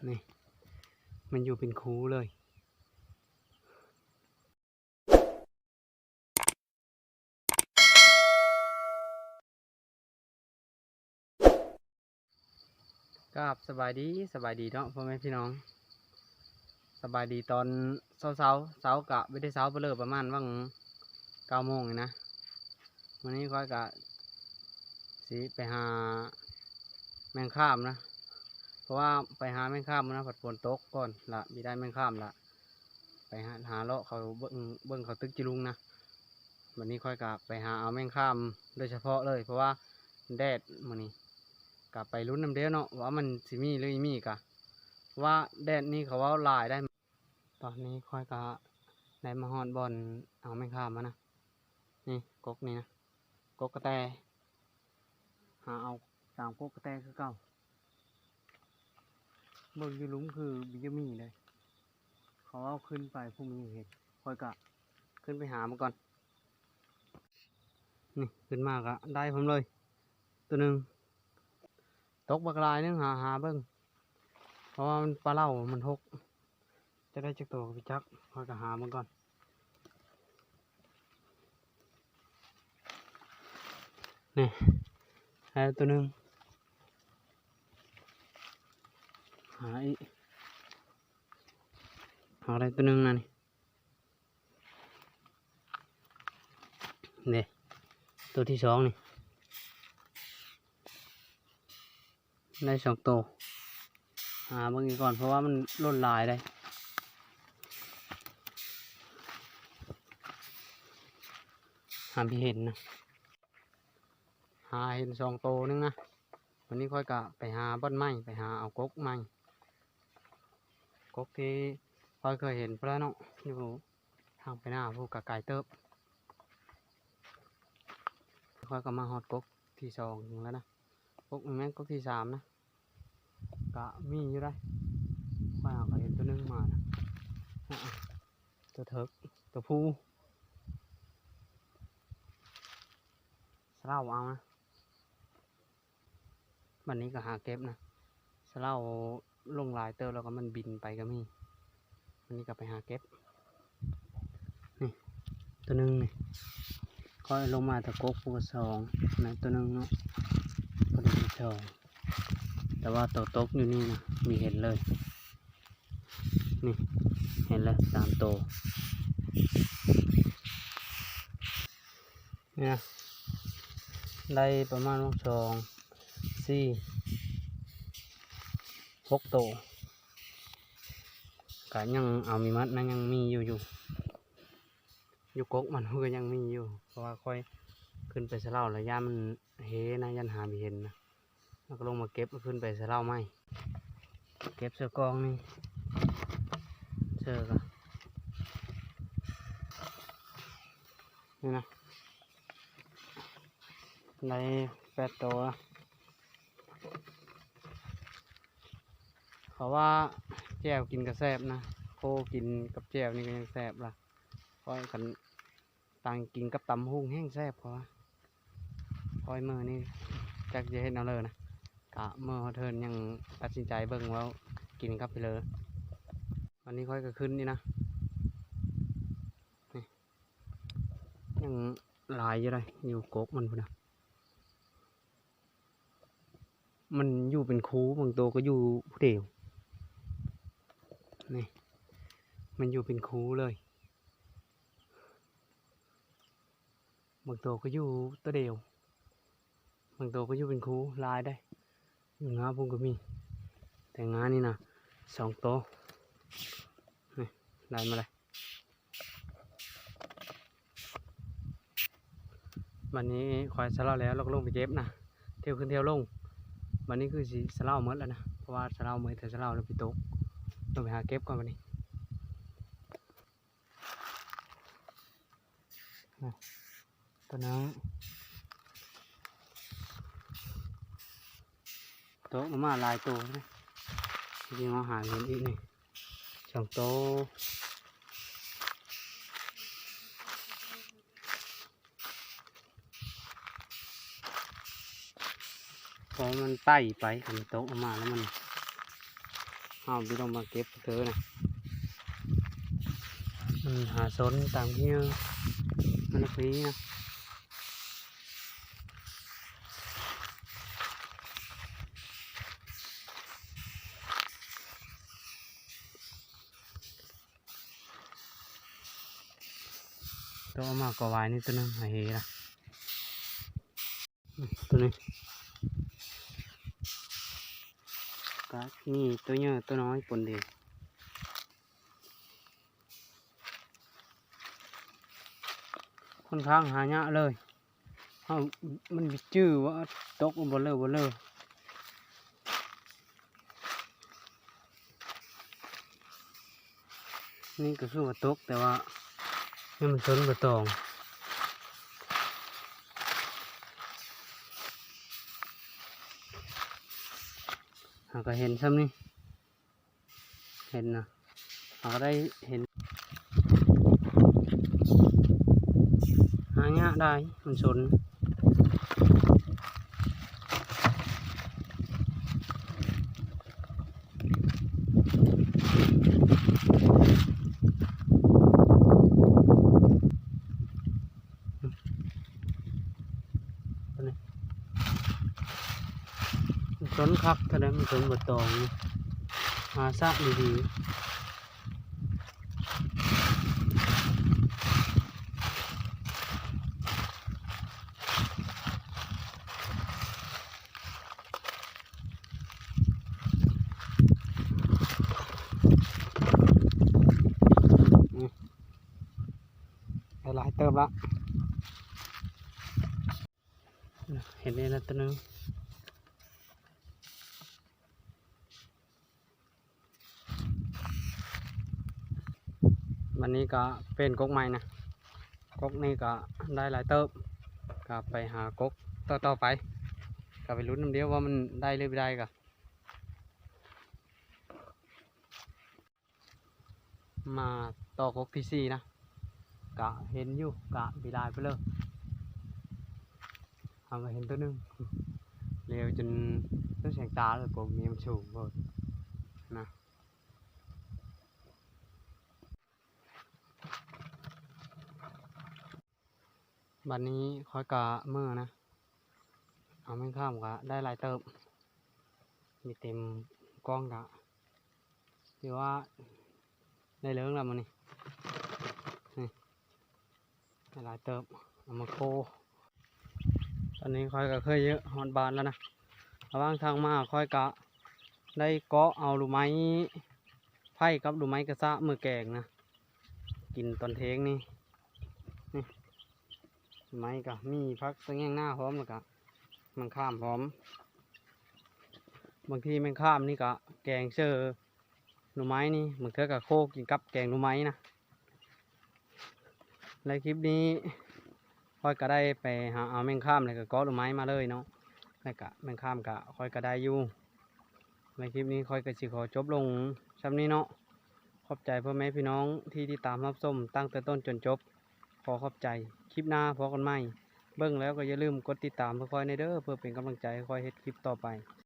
ນີ້ ມັນຢູ່ເປັນຄູເລີຍ. ກາບສະບາຍດີ ສະບາຍດີເນາະ ພໍ່ແມ່ພີ່ນ້ອງ ສະບາຍດີຕອນເຊົ້າໆ ເຊົ້າກະບໍ່ໄດ້ເຊົ້າປານໃດ ປະມານຫວ່າງເກົ້າໂມງນີ້ນະ. ມື້ນີ້ຂ້ອຍກະຊິໄປຫາແມງຄາມນະ ເພາະວ່າໄປຫາແມງຄາມນະ ພັດຝົນຕົກກ່ອນລະ ບໍ່ໄດ້ແມງຄາມລະ ໄປຫາ ຫາເລາະເຂົາເບິ່ງ ເບິ່ງເຂົາຕຶກຈີລຸງນະ. ບັດນີ້ຂ້ອຍກະໄປຫາເອົາແມງຄາມໂດຍສະເພາະເລີຍ ເພາະວ່າແດດມື້ນີ້ ກະໄປລຸ້ນນຳເດ້ເນາະ ວ່າມັນຊິມີຫຼືບໍ່ມີກະ ເພາະວ່າແດດນີ້ເຂົາເວົ້າຫຼາຍໄດ໋. ຕອນນີ້ຂ້ອຍກະໄດ້ມາຮອດບ່ອນເອົາແມງຄາມແລ້ວນະ. ນີ້ກົກນີ້ນະ ກົກກະແຕ ຫາເອົາຕາມກົກກະແຕຄືເກົ່າ. ເບິ່ງຢູ່ລຸ່ມຄືບໍ່ມີເດ້ ເຂົາເອົາຂຶ້ນໄປ ຜູ້ມີເຫັນ ຂ້ອຍກະຂຶ້ນໄປຫາມັນກ່ອນ. ນີ້ຂຶ້ນມາກະໄດ້ພ້ອມເລີຍ ໂຕໜຶ່ງ ຕົກບັກຫຼາຍໜຶ່ງ ຫາ ຫາເບິ່ງ ເພາະວ່າມັນປາເຫຼົ່າມັນຫົກ ຈະໄດ້ຈັກໂຕກະບໍ່ຈັກ ຂ້ອຍກະຫາເບິ່ງກ່ອນ. ນີ້ ໄດ້ໂຕໜຶ່ງ ຫາອີກ ຫາໄດ້ໂຕໜຶ່ງນະນີ້. ນີ້ ໂຕທີສອງນີ້ ໄດ້ສອງໂຕ ຫາເບິ່ງອີກກ່ອນ ເພາະວ່າມັນຫຼົ່ນຫຼາຍເດ້ ຫາບໍ່ເຫັນນະ ຫາເຫັນສອງໂຕໜຶ່ງນະ. ວັນນີ້ຂ້ອຍກະໄປຫາບ່ອນໃໝ່ ໄປຫາເອົາກົກໃໝ່ ກົກທີ່ຂ້ອຍເຄີຍເຫັນພຸ້ນລະເນາະ ຢູ່ທາງໄປໜ້າພຸ້ນກະໄກເຕີບ. ຂ້ອຍກະມາຮອດກົກທີສອງແລ້ວນະ ກົກ ແມ່ນກົກທີສາມນະ ກະມີຢູ່ໄດ໋ ຂ້ອຍຫາກະເຫັນໂຕໜຶ່ງມານະ ໂຕເຖິກ ໂຕຜູ້ ສະເຫຼົາເອົານະ. ບັດນີ້ກະຫາເກັບນະ ສະເຫຼົາລົງຫຼາຍເຕີບແລ້ວກະມັນບິນໄປກະມີ. ບັດນີ້ກະໄປຫາເກັບ ນີ້ ໂຕໜຶ່ງນີ້ ຂ້ອຍລົງມາແຕ່ກົກຜູ້ກະສອງ ນັ້ນໂຕໜຶ່ງເນາະ ພໍດີສອງ ແຕ່ວ່າໂຕຕົກຢູ່ນີ້ນະ ມີເຫັນເລີຍ ນີ້ ເຫັນແລ້ວສາມໂຕ ນີ້ນະ ໄດ້ປະມານສອງ ສີ່ ຫົກໂຕ ກະຍັງເອົາມີໝົດນະ ຍັງມີຢູ່ ຢູ່ ຢູ່ກົກມັນກະຍັງມີຢູ່ ເພາະວ່າຂ້ອຍຂຶ້ນໄປສະເຫຼົາລະ ຢ້ານມັນເຮນະ ຢ້ານຫາບໍ່ເຫັນນະ. ແລ້ວກະລົງມາເກັບ ເອົາຂຶ້ນໄປໃສ່ເຫຼົ້າໃໝ່ ເກັບໃສ່ກອງນີ້ ເຊີກະ ນີ້ນະ ໄດ້ແປດໂຕລະ. ເຂົາວ່າແຈ່ວກິນກະແຊບນະ ໂຄກິນກັບແຈ່ວນີ້ກະຍັງແຊບລະ ຂ້ອຍຄັນ ຕຳກິນກັບຕຳບັກຫຸ່ງແຮ່ງແຊບ ເຂົາວ່າ. ຂ້ອຍມື້ນີ້ຈັກຈະເຮັດແນວເລີນະ ກະມື້ຮອດເທິນຍັງຕັດສິນໃຈເບິ່ງວ່າກິນກັບເລີ. ວັນນີ້ຂ້ອຍກະຂຶ້ນນີ້ນະ ນີ້ ຍັງຫຼາຍຢູ່ໃດ໋ ຢູ່ກົກມັນພຸ້ນນະ. ມັນຢູ່ເປັນຄູ່ ບາງໂຕກະຢູ່ຜູ້ດຽວ ນີ້ ມັນຢູ່ເປັນຄູ່ເລີຍ. ບາງໂຕກະຢູ່ໂຕດຽວ ບາງໂຕກະຢູ່ເປັນຄູ່ ຫຼາຍໄດ໋. ຢູ່ງາພຸ້ນກະມີ ແຕ່ງານີ້ນະ ສອງໂຕ ນີ້ ໄດ້ມາແລ້ວ. ບັດນີ້ຂ້ອຍສະເຫຼົາແລ້ວ ແລ້ວກະລົງໄປເກັບນະ ຖ້ຽວຂຶ້ນຖ້ຽວລົງ. ບັດນີ້ຄືຊິສະເຫຼົາໝົດແລ້ວນະ ເພາະວ່າສະເຫຼົາເມື່ອຍ ແຕ່ສະເຫຼົາແລ້ວໄປຕົກ. ລົງໄປຫາເກັບກ່ອນບັດນີ້. ໂຕໜຶ່ງ ຕົກມາຫຼາຍໂຕນະ ຊິມາຫາເຫັນອີກນີ້ ສອງໂຕ. ເພາະມັນໄຕ່ໄປ ຄັນຕົກອອກມາແລ້ວມັນ ເຮົາບໍ່ຕ້ອງມາເກັບເທື່ອນະ ມັນຫາຊົນຕາມທີ່ມັນຟຣີນະ. ໂຕອອກມາກໍວາຍນີ້ໂຕໜຶ່ງ ຫາເຫລະ ໂຕນີ້ ກະມີໂຕໃຫຍ່ໂຕນ້ອຍປົນເດ ຄ່ອນຂ້າງຫາຍາກເລີຍ. ເຮົາ ມັນບໍ່ຈື່ວ່າຕົກບໍ່ເລີ ບໍ່ເລີ. ນີ້ກໍຄືວ່າຕົກ ແຕ່ວ່າຍັງມັນຊົນບໍ່ຕອງ. ເຮົາກໍເຫັນຊ່ຳນີ້. ເຫັນນະ ເຮົາກໍໄດ້ເຫັນ ຫາຍາກໄດ໋ ມັນຊົນ. ມັນຊົນຄັກເທົ່າໃດ ມັນຊົນບໍ່ຕອງ ຫາຊະດີໆ. ໄດ້ຫຼາຍເຕີບລະ ເຫັນແລ້ວໂຕໜຶ່ງ. ບັດນີ້ກໍເປັນກົກໃໝ່ນະ ກົກນີ້ກໍໄດ້ຫຼາຍເຕີບ ກໍໄປຫາກົກຕໍ່ໆໄປ ກໍໄປລຸ້ນນຳດຽວວ່າມັນໄດ້ຫຼືບໍ່ໄດ້. ກໍມາຕໍ່ກົກທີສີ່ນະ ກະເຫັນຢູ່ ກະບໍ່ຫຼາຍປານໃດ ເຮົາກໍເຫັນໂຕໜຶ່ງ ຫຼຽວຈົນຕົວແສງຕາເລີຍ ກົກນີ້ມັນສູງໂພດນະ. ບັດນີ້ຂ້ອຍກະເມືອນະ ເອົາແມງຄາມກະໄດ້ຫຼາຍເຕີບ ມີເຕັມກ້ອງກະ ຖືວ່າໄດ້ເລີງແລ້ວມື້ນີ້ ນີ້ ໄດ້ຫຼາຍເຕີບ ເອົາມາໂຄ. ຕອນນີ້ຂ້ອຍກໍເຄີຍຮອດບ້ານແລ້ວນະ ລະຫວ່າງທາງມາຂ້ອຍກະໄດ້ເກາະເອົາລູກໄມ້ໄຜ່ກັບລູກໄມ້ກະຊະມື້ແກງນະ ກິນຕອນເທງນີ້ ນີ້ ລູກໄມ້ກະມີຜັກສະແງງໜ້າພ້ອມ ລະກະແມງຄາມພ້ອມ. ບາງທີແມງຄາມນີ້ກະແກງເສີ ໜໍ່ໄມ້ນີ້ ບາງເທື່ອກໍໂຄກິນກັບແກງໜໍ່ໄມ້ນະ. ໃນຄລິບນີ້ຂ້ອຍກໍໄດ້ໄປຫາເອົາແມງຄາມ ແລ້ວກໍເກາະໜໍ່ໄມ້ມາເລີຍເນາະ ແລ້ວກະແມງຄາມກະຂ້ອຍກໍໄດ້ຢູ່. ໃນຄລິບນີ້ຂ້ອຍກໍຊິຂໍຈົບລົງຊ່ຳນີ້ເນາະ. ຂອບໃຈພໍ່ແມ່ພີ່ນ້ອງທີ່ຕິດຕາມຮັບຊົມຕັ້ງແຕ່ຕົ້ນຈົນຈົບ. ຂໍຂອບໃຈ. ຄລິບໜ້າພໍ້ກັນໃໝ່. ເບິ່ງແລ້ວກໍຢ່າລືມກົດຕິດຕາມເພື່ອຂ້ອຍແດ່ເດີ ເພື່ອເປັນກຳລັງໃຈໃຫ້ຂ້ອຍເຮັດຄລິບຕໍ່ໄປ.